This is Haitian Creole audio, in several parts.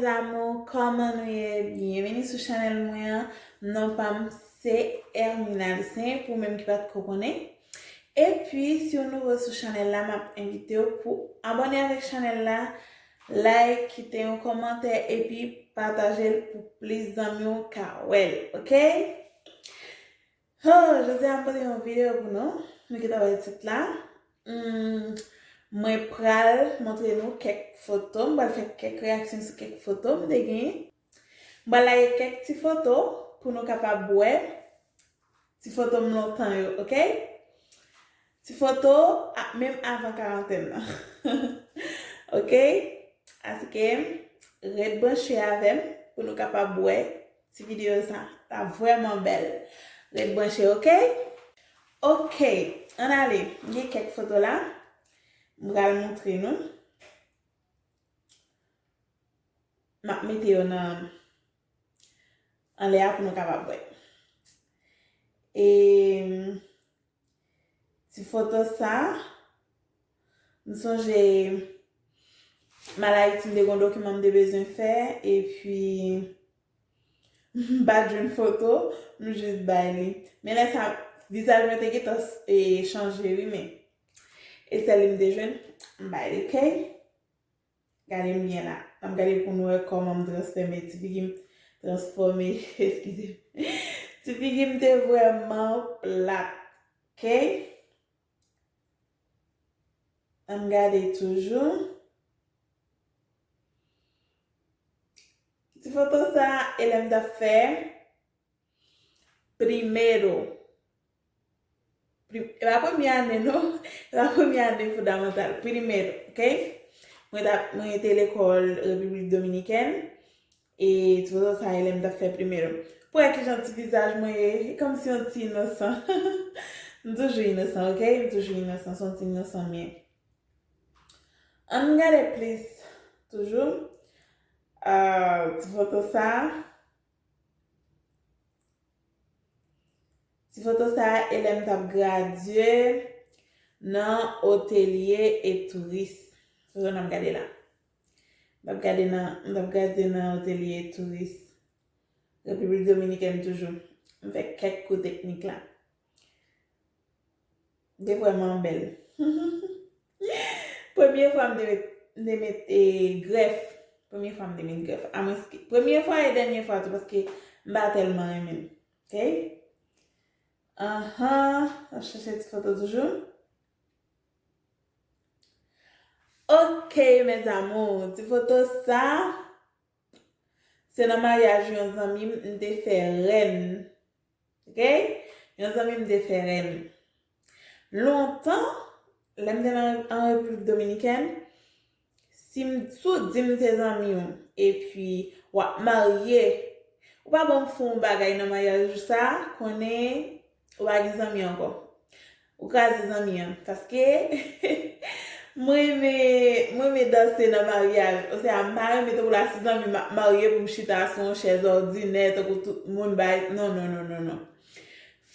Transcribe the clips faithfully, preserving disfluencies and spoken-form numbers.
Mes amours, kòman nou ye? Byenvini sou chanèl mwen an. Non pa m se Hermina Lucien, pou menm ki pa t ko konnen. Epi, si w nouvo sou chanèl la, m ap envite w pou abòne avèk chanèl la, like, kite yon kòmantè, epi pataje l pou plis zanmi w ka wè l, oke? Oh, jodi a m pote yon videyo pou nou. Nou gentan wè tit la. Hmm, mwen pral montre nou kèk foto. M pral fè kèk reyaksyon sou kèk foto m te genyen. M pral lage kèk ti foto pou nou kapab wè ti foto m lontan yo, oke? Ti foto a, menm avan karantèn nan. Oke? Asike, ret branche avè m pou nou kapab wè ti videyo sa. L ap vrèman bèl. Ret branche, oke? Oke, ann ale. M gen kèk foto la. M pral montre nou. M ap mete yo nan anlè a pou nou kapab wè. E ti foto sa, m sonje m al Ayiti, m te gen yon dokiman m te bezwen fè, epi m pa t jwenn foto, m jis bay li. Men lè sa, vizaj mwen te gentan s-, e, chanje, wi, men e sèl li m te jwenn, m bay li, oke? Gade m byen la. N ap gade pou nou wè kòman m transfòme ti figi m, transfòme, eskize m. Ti figi m te vrèman plat. Oke? Ann gade toujou. Ti foto sa, e lè m t ap fè primero. Pri-, e pa premye ane, non. E pa premye ane fondamantal. Primero, oke? Mwen t ap, mwen te lekòl Repiblik Dominikèn. E ti foto sa, e lè m t ap fè primero. Pou wè kijan ti vizaj mwen ye, e kòmsi yon ti inosan. M toujou inosan, oke? M toujou inosan, se yon ti inosan m ye. Ann gade plis toujou. Ah, ti foto sa. Ti foto sa a, e lè m t ap gradye nan otelye e touris. Foto n ap gade la. M t ap gade nan, m t ap gradye nan otelye e touris. Repiblik Dominikèn toujou. M fè kèk kou teknik la. Li te vrèman bèl. Premye fwa m te met, m te met, e, grèf. Premye fwa m te met grèf. Amwenske, premye fwa e dènye fwa tou, paske m pa tèlman renmen l. Oke? Anhan, n ap chèche ti foto toujou. Oke, mes amours, ti foto sa, se nan maryaj yon zanmi m, m te fè rèn. Oke? Yon zanmi m te fè rèn. Lontan, lè m te nan, an Repiblik Dominikèn, si m, si w di m se zanmi w, epi w ap marye, ou pa ban m fè yon bagay nan maryaj ou sa, konnen ou pa gen zanmi ankò. Ou kraze zanmi an. Paske mwen renmen, mwen renmen danse nan maryaj. Osea, m pa renmen tankou la si zanmi m ap marye pou m chita sou yon chèz òdinè, tankou tout moun bay. Non, non, non, non, non.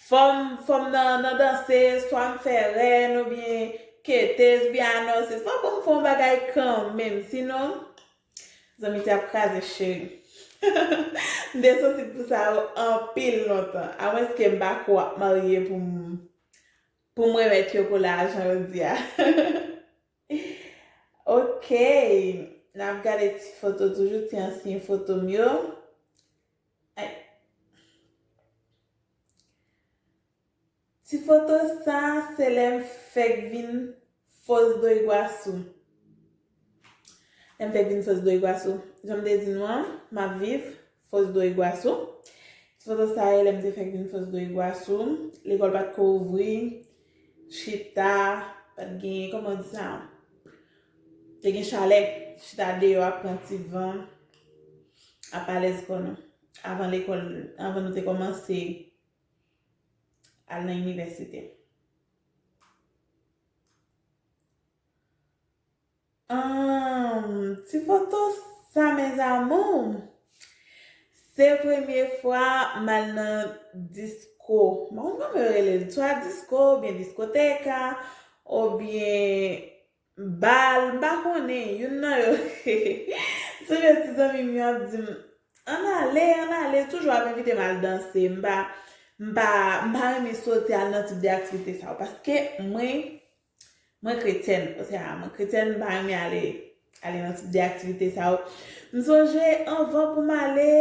Fò m, fò m nan, nan danse, swa m fè rèn oubyen ketez oubyen anòse. Fò pou m fè yon bagay kanmenm. Sinon, zanmite ap kraze, cheri. M te sansib pou sa yo anpil lontan. Amwenske m pa kwè w ap marye pou m, pou m remèt yo kola a jan yo di a. Oke. N ap gade ti foto toujou, ti ansyen foto m yo. Ay. Ti foto sa, se lè m fèk vin Foz do Iguaçu. Lè m fèk vin Foz do Iguaçu. Jan m te di nou an, m ap viv Foz do Iguaçu. Ti foto sa, e lè m te fèk vin Foz do Iguaçu. Lekòl pa t ko ouvri. Chita, pa t gen, kòman di sa? Te gen chalè, chita deyò ap pran ti van, ap alèz kò nou. Avan lekòl, avan nou te kòmanse al nan inivèsite. Ahn, ti foto sa, mes amours, se premye fwa m al nan disko. M pa konn kòman yo rele l, swa disko oubyen diskoteka, oubyen bal, m pa konnen, youn nan yo. Sonje ti zanmi m yo ap di m, ann ale, ann ale, toujou ap envite m al danse. M pa, m pa, m pa renmen soti al nan tip de aktivite sa yo. Paske mwen, mwen kretyèn, osea, mwen kretyèn, m pa renmen ale, ale nan tip de aktivite sa yo. M sonje anvan pou m ale,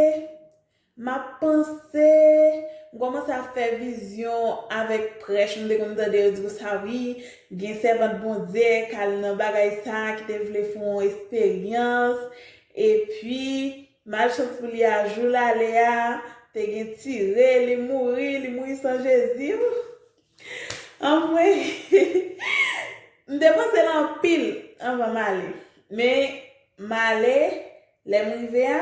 m ap panse, m kòmanse ap fè vizyon avèk prèch, m te konn tande yo di konsa, wi, gen sèvant Bondye k al nan bagay sa, ki te vle fè yon esperyans, epi, malchans pou li a, jou l ale a, te gen tire, li mouri, li mouri san Jezi. Anmwey, m te panse l anpil anvan m ale. Men, m ale, lè m rive a,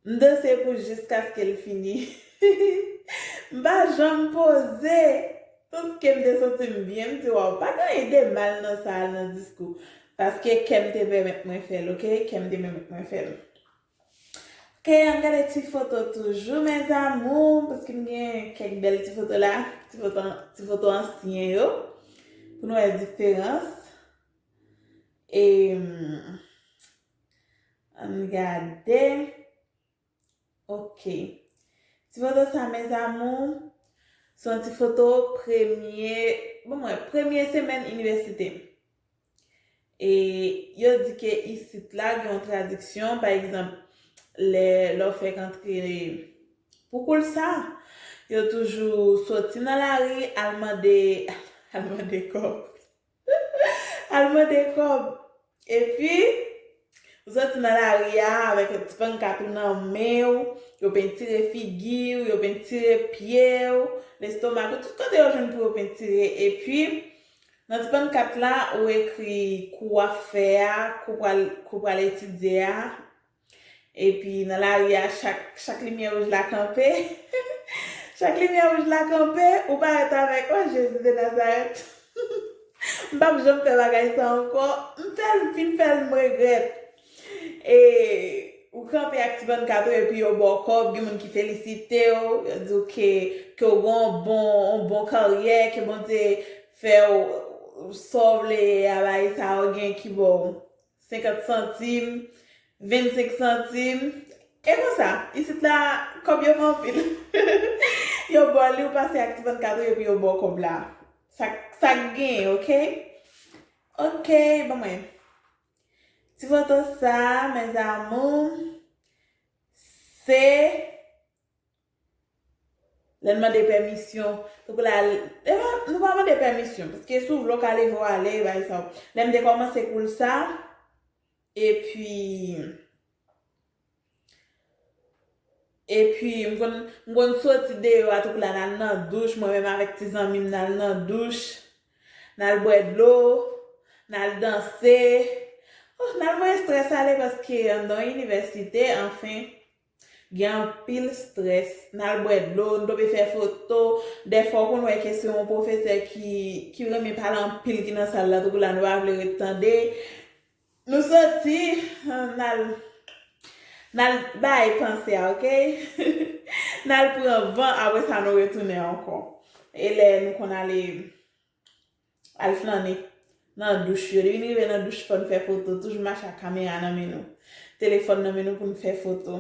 m danse pou jiskaske l fini. M pa janm poze. Paske m te santi m byen, m di, waw, pa gen anyen de mal nan sa al nan diskou. Paske kè m te pèmèt mwen fè l, oke? Kè m te pèmèt mwen fè l. Oke, ann gade ti foto toujou, mes amours, paske m gen kèk bèl ti foto la, ti foto, ti foto ansyen yo, pou nou wè diferans. E, ann gade. Oke. Ti foto sa, mes amours, se yon ti foto premye, bon, mwen, premye semèn inivèsite. E yo di ke isit la gen yon tradiksyon, pa egzanp, lè, lè w fèk antre pou koul sa, yo toujou soti nan lari, al mande, al mande kòb. Al mande kòb. Epi, ou soti nan lari a avèk yon ti pannkat ou nan men w, yo pentire figi w, yo pentire pye w, lestomak ou, tout kote yo jwenn pou yo pentire. Epi, nan ti pannkat la, ou ekri kou w ap fè a, kou pral, kou pral etidye a. Epi nan lari a, chak, chak limyè wouj la kanpe. Chak limyè wouj la kanpe, ou parèt avèk, o Jezi de Nazarèt. M p ap janm fè bagay sa ankò. M fè l, m fin fè l, m regrèt. E ou kanpe ak ti pannkat ou epi yo ba w kòb, gen moun ki felisite w, yo di w ke, ke w gen yon bon, yon bon karyè, ke Bondye fè w sa w vle a, bagay sa yo, gen ki ba w senkant santim, vennsenk santim. E konsa, isit la, kòb yo pa anpil. Yo ba w li, ou pase ak ti pannkat ou epi yo ba w kòb la. Sa, sa k genyen, oke? Oke, ban mwen. Ti foto sa, mes amours, se lè n mande pèmisyon. Tankou la, e pa, nou pa mande pèmisyon, paske si w vle w ka leve w ale, bagay sa yo. Lè m te kòmanse koul sa, epi, epi m konn, m konn soti deyò a, tankou la, n al nan douch, mwen menm avèk ti zanmi m, n al nan douch, n al bwè dlo, n al danse. Oh, n al voye estrès ale, paske anndan yon inivèsite, anfen, gen anpil estrès. N al bwè dlo, n tonbe fè foto. Dèfwa, w konn wè ke se yon pwofesè ki, ki renmen pale anpil ki nan sal la, tankou la, nou pa vle ret tande. Nou soti, n al, n al bay panse a, oke? N al pran van, apre sa, nou retounen ankò. E lè nou konn ale, al flannen nan douch yo. Depi n rive nan douch, fò n fè foto. Toujou mache ak kamera nan men nou. Telefòn nan men nou pou n fè foto.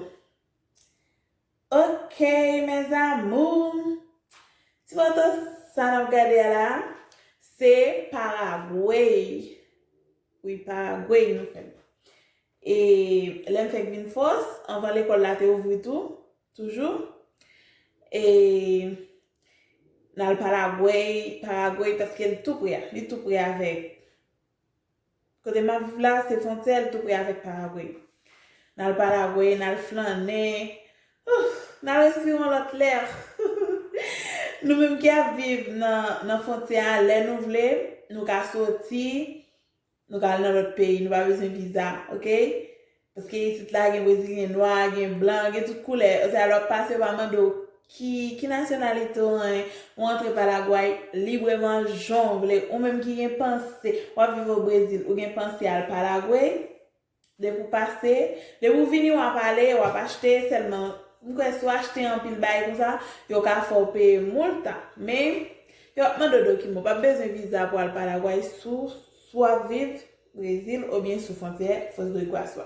Oke, mes amours. Ti foto sa n ap gade a la, se Paragway. Wi, Paragway nou fè l. E lè m fèk vin Fòs, anvan lekòl la te ouvri tou, toujou. E n al Paragway, Paragway, paske l tou pre a, li tou pre avèk kote m ap viv la, se fwontyè, l tou pre avèk Paragway. N al Paragway, n al flannen, ouf, n al respire yon lòt lè. Nou menm ki ap viv nan, nan fwontyè a, lè nou vle, nou ka soti, nou ka al nan lòt peyi, nou pa bezwen viza, oke? Paske isit la gen brezilyen nwa, gen blan, gen tout koulè. Osea, lè w ap pase, yo pa mande w ki, ki nasyonalite w, anyen. Ou antre Paragway libreman, jan w vle. Ou menm ki gen panse, w ap viv o Brezil, ou gen panse al Paragway, depi w pase, depi w vini, w ap ale, w ap achte, sèlman, m kwè si w achte anpil bagay konsa, yo ka fè w peye multa. Men, yo ap mande w dokiman, w p ap bezwen viza pou al Paragway si w, si w ap viv Brezil, oubyen sou fwontyè Foz do Iguaçu a.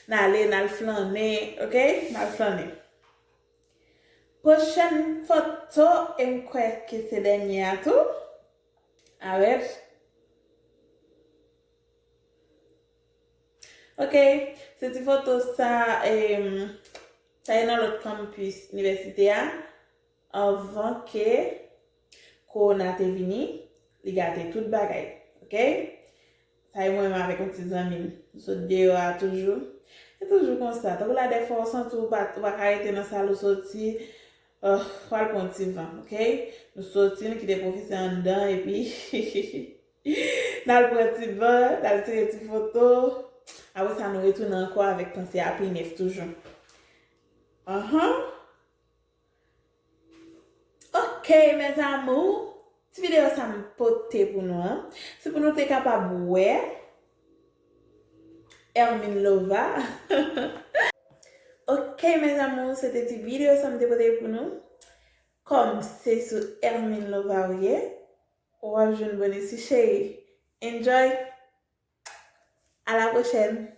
N ale, n al flannen, ok? N al flannen. Pwochèn foto, e m kwè ke se dènye a tou. Arèt. Ok, se ti foto sa, em, sa e nan lòt kanpis inivèsite a, anvan ke kowona te vini, li gate tout bagay, ok? Sa e mwen menm avèk yon ti zanmi m. Nou sot deyò a toujou. E toujou konsa. Tankou la, dèfwa, ou santi ou pa, ou pa ka rete nan sal ou soti, uh, w al pran ti van, ok? Nou soti, nou kite pwofesè anndan, epi n al pran ti van, n al tire ti foto. Apre sa, nou retounen ankò avèk panse a pi nèf toujou. Anhan. Ok, mes amours. Ti videyo sa m pote pou nou an. Se pou nou te kapab wè Hermine Lova. Ok, mes amours, se te ti videyo sa m te pote pou nou. Kòm se sou Hermine Lova ou ye, w ap jwenn bonisi cheri. Enjoy! À la prochaine!